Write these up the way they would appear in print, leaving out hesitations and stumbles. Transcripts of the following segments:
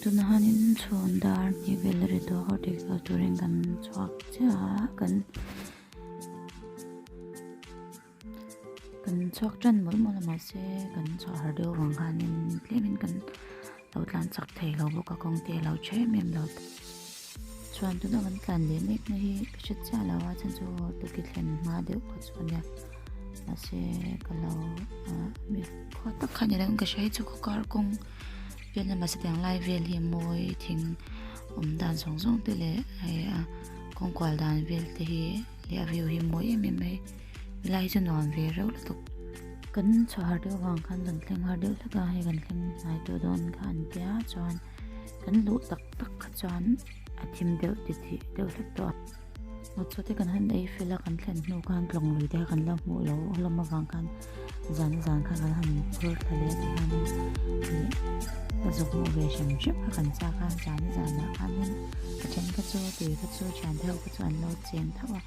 Tunah hianin chhun dar hnih vel a ri tawh a horticulture turin kan chhuak chiah a kan kan chhuak tan mawlh mawlh a mahse kan chhuah har deuh avang khanin tlemin kan lo tlan chak thei lo bawk a kawng te a lo tha em em lo chuan tuna kan tlan leh mek na hi ka hre chiah lo a chhan chu tuki thlen hma deuh kha chu a nia mahse ka lo ah mi khua tak kha ni lo in ka hria hi chu khaw kar kawng vel a mahse tiang lai vel hi a mawi thing awm dan zawng zawng te leh hei a kawng kual dan vel te hi leh a view hi mawi em em mai helai hi chu nuam ve reuh lutuk kan chhuah har deuh avang khan kan thleng har deuh hlek a hei kan thleng hnai tawh dawn kha an tia chuan kan luh tak tak kha chuan a thim deuh titih deuh hlek tawh a motor te kan han ei fel a kan thlen hnu khan tlawng lui te kha kan la hmuh loh hlawm avang khan zan zan khan kan han phur thla leh ti khanin ih a zuk hmuh ve hrim hrim kha kan chak a zan zanah khanin a then kha chu tui kha chu thian te ho kha chu an lo cheng tho a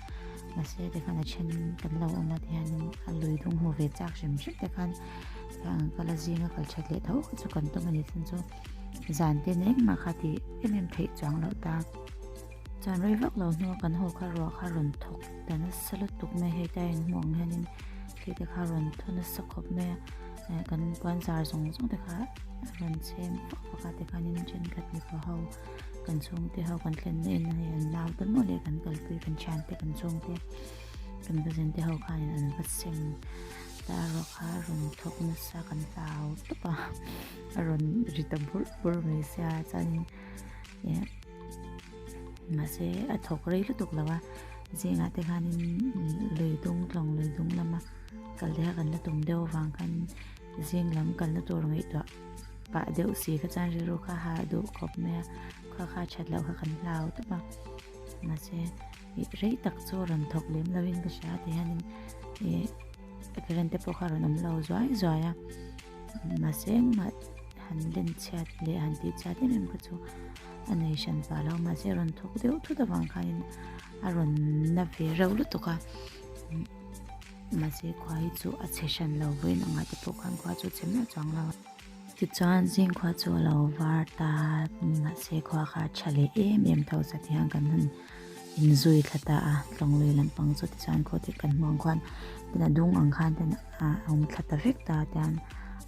mahse tikhan a then kan lo awm a tihianin a lui dung hmu ve chak hrim hrim te khan kal a zinga kal that leh tho kha chu kan tum a ni chhan chu zan te engmah kha tih em em theih chuang loh ta. Chuan rei vak lo hnua kan haw kha ruah kha rawn thawk ta nasa lutuk mai hei ta inhmuh ang hianin thli te kha rawn thaw nasa khawp mai a eh kan puan zar zawng zawng te kha a rawn chhem vak vak a tikhanin thenkhat mipa ho kan chhungte ho kan thlenna in hei an nau te maw leh kan kalpui kan thiante kan chhungte kan cousin te ho khanin an va seng ta ruah kha a rawn thawk nasa kan hlau tawp a a rawn ri ta bur bur mai sia chuanin eh mahse a thawk rei lutuk lo a zingah te khanin lui dung tlawng lui dung lama kal te kha kan la tum deuh avang khan zing lam kalna tur ngaihtuah pah deuh si kha chuan rilru kha ha duh khawp mai a khua kha that loh kha kan hlau tawp a mahse ih rei tak chu rawn thawk lem lo in ka hria ti hianin ih current te pawh kha rawn awm lo zuai zuai a mahse engmah han len chhiat leh han tih chhiat em em kha chu a nei hran pah lo mahse a rawn thawk deuh thut avang khanin a rawn na ve reuh lutuk a mahse khua hi chu a chhe hran lo vawiin angah te pawh khan khua chu a chhe miah chuang lo tichuan zing khua chu a lo var ta mahse khua kha a tha leh em em tho zat hian kan han inzui thla ta a tlawng lui lampang chu tichuan khaw te kan hmuh ang khuan tin a dung ang khan ten a awm thla ta vek ta tian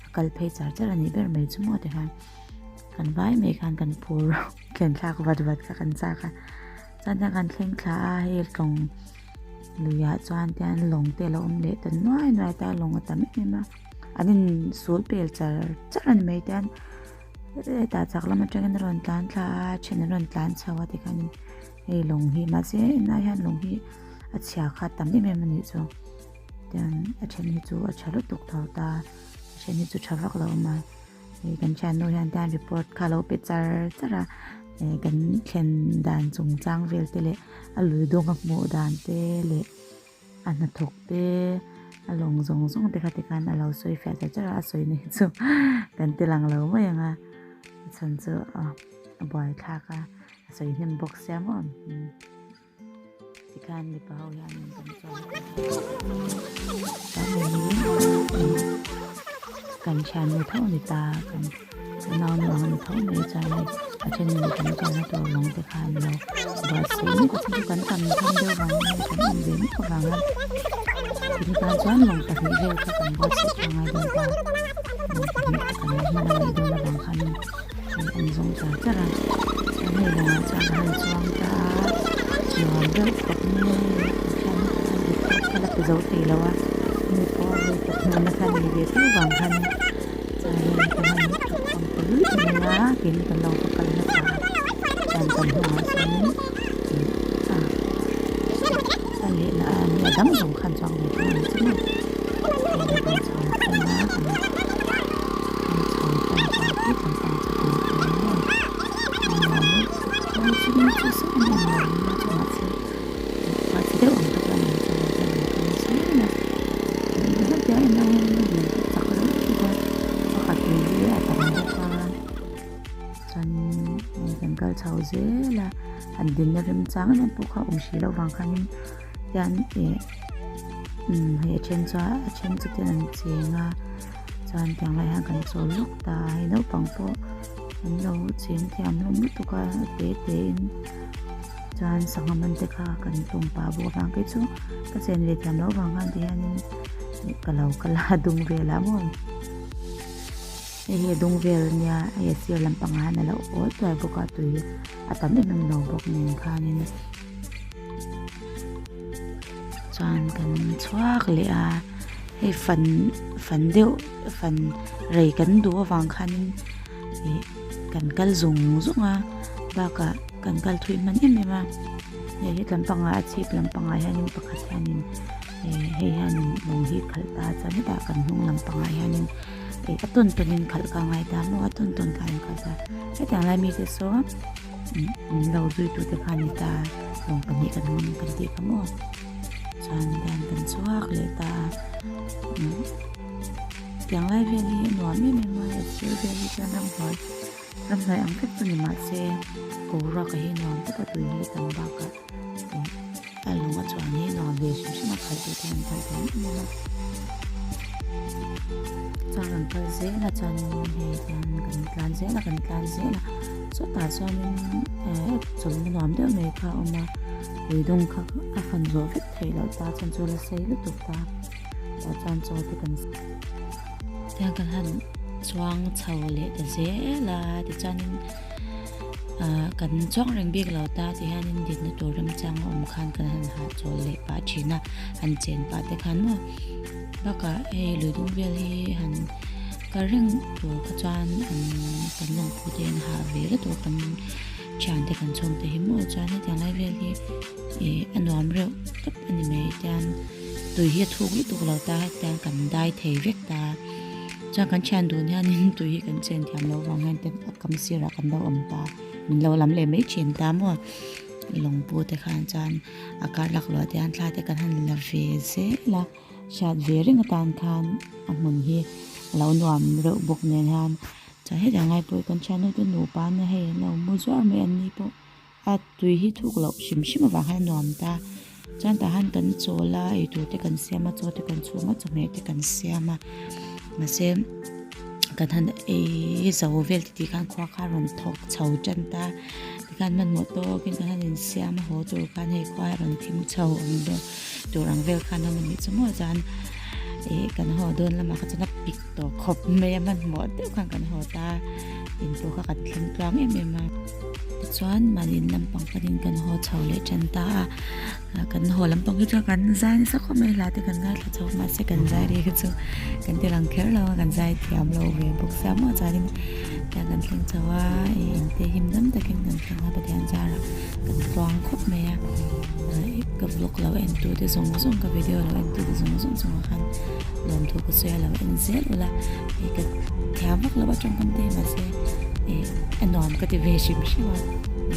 a kal phei char char a nih ber mai chu maw tikhan kan vai mai khan kan phur thlen thlak vat vat kha kan chak a chuan tiang kan thleng thla a hei tlawng luiah chuan tian lawng te a lo awm leh ta nuai nuai ta lawng a tam em em a an in sul pel char char a ni mai tian hetah chak lam atangin a rawn tlan thla a then an rawn tlan chho a tikhanin hei lawng hi mahse enlai hian lawng hi a chhia kha tam em em a nih chu tian a then hi chu a tha lutuk tho ta a then hi chu tha vak lo a awm a hei kan thiannu hian tian report kha a lo pe char char a eh kan thlen dan chungchang vel te leh a lui dawng a hmuh dan te leh a hnathawk te a lawng zawng zawng te kha tikhan a lo sawi fiah char char a a sawi na hi chu kan ti lang lo mai ang a a chhan chu a buai thlak a a sawi hnem bawk sia maw tikhan mipa ho hian kan chuan kan thiannu tho a ni ta kan Naunu ang a ni tho mai chuan hei a then in kan chuanna tur lawng te kha an lo buatsaih mek a chu kan tam tham deuh vang a kan awm ve mek avang a tuni tan chuan lawng pahnih vel kha kan buatsaih kha a ngai dawn ta lawng pahnih kha kan hman a ngaih dawn avang khanin hei an zawng char char a chuan hei lawngah chuan a han chuang ta a nuam deuh khawp mai a hei thian report kha la pe zo thei lo a mi pawh a vawi khat hmuhna kha a ni ve tho vang khanin. Chuanin kan han thutkhawm ta luih mai a keini kan lo va kal hmasa a chuan kan hnungah sawnin ih a a lehla a ni a dang zawng khan chuang ve thung ang chu maw chuanin kan chho tan a kan kan chho tan ta khi lampang chhak lam chu ni maw a nuam e chu chu chu sawn em em lo nia chu mahse mahse deuh ang kha chuan an chho a chuan an kal nasa em a. Pakhat tui hi a tam bawk a chuanin hei kan kal chho zel a han dinna remchang em em pawh kha a awm hrih loh vang khanin hian ih umm hei a then chuan a then chu ten an cheng a chuan tiang lai hian kan chawl lawk ta a hei naupang pawh. An lo cheng thiam hlawm lutuk a a te te in chuan sangha man te kha kan tum pah bawk avang kei chu ka chen ve thiam loh avang khan ti hianin ka lo kal a dung vel ah maw hei hi a dung vel ania hei a sir lampangah hian a lo awl tuai bawk a tui a tam em em lo bawk nen khanin chuan kan chhuak leh a hei fan fan deuh fan rei kan duh avang khanin ih kan kal zung zung a bakah kan kal thui hman em em a hei he lampangah a chhip lampangah hianin pakhat hianin eh hei hianin lawng hi khalh ta chuan hetah kan hnung lampangah hianin ih a tawn tawnin khalh ka ngai ta maw a tawn tawn khan khalh ta hetiang lai mite saw min lo zui tute kha a ni ta lawng pahnih kan hmang kan tih kha maw chuan hian kan chhuak leh ta a tiang lai vel hi a nuam em em a a sir vel hi chuan ramhnuai ramhnuai ang vek chu ni mahse boruak hi nuam tak a tui hi tam bakah a lung a chuan hi nuam ve hrim hrim a khalh tute an khalh thiam em em a chuan kan kal zel a chuanin hei hian kan tlan zel a kan tlan zel a chutah chuanin ehh chawlhna nuam deuh mai kha a awm a luidung kha a fan zawh vek theih loh ta chuan chu la sei lutuk ta tah chuan chaw te kan tiang kan han chuang chho leh ta zel a tichuanin ahh kan chuang reng bik lo ta ti hianin dinna tur remchang a awm khan kan han hahchawl leh pah thin a han chen pah te khan maw bakah hei lui dung vel hi han kal reng tur kha chuan an kan lawngphu te an hah ve lutuk a kan thiante kan chhungte hi maw chuan hetiang lai vel hi ih a nuam reuh tawp a ni mai tian tui hi a thuk lutuk lo ta tian kan dai thei vek ta chuan kan thian dun hianin tui hi kan chen thiam loh vang hian ten a kam sirah kan lo awm ta min lo lam leh mai thin ta maw lawngpu te khan chuan a kar laklawh te hian thla te kan han la ve zel a hriat ve reng atan khan a hmun hi a lo nuam reuh bawk nen hian chuan hetiang lai pawh hi kan thian ho te nupa ania hei an lo mu zuar mai an ni pawh. A tui hi thuk loh hrim hrim avang hian a nuam ta. Chuan tah hian kan chawl a, eitur te kan siam a, chaw te kan chhum a, chawhmeh te kan siam a. Mahse kan han ei zo vel titih khan khua kha a rawn thawk chho tan ta. Tikhan hmanhmawh tawkin kan han insiam a, haw tur khan hei khua a rawn thim chho ang dawn tur ang vel khan a awm a nih chu maw chuan ih kan haw dawn lamah kha chuan a pik tawh khawp mai a, hmanhmawh deuh khan kan haw ta. In pawh kha kan thleng tluang em em a. Tichuan mahni in lampang panin kan haw chho leh tan ta a, kan haw lampang hi chuan kan zai nasa khawp mai hla te kan ngaithla chho mahse kan zai ri kha chu kan ti lang kher lo a kan zai thiam lo ve bawk sia maw chuanin tiang kan thleng chho a ih in te him dam takin kan thleng a Pathian zarah kan tluang khawp mai a ka vlog lo en tu te zawng zawng ka video lo en tu te zawng zawng chungah khan lawmthu ka sawi a lo en zel ula ih ka thiam vak lo a tawngkam te hi mahse ih a nuam ka ti ve hrim hrim a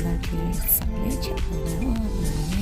nalh thlir sak leh theuh ka nia aw.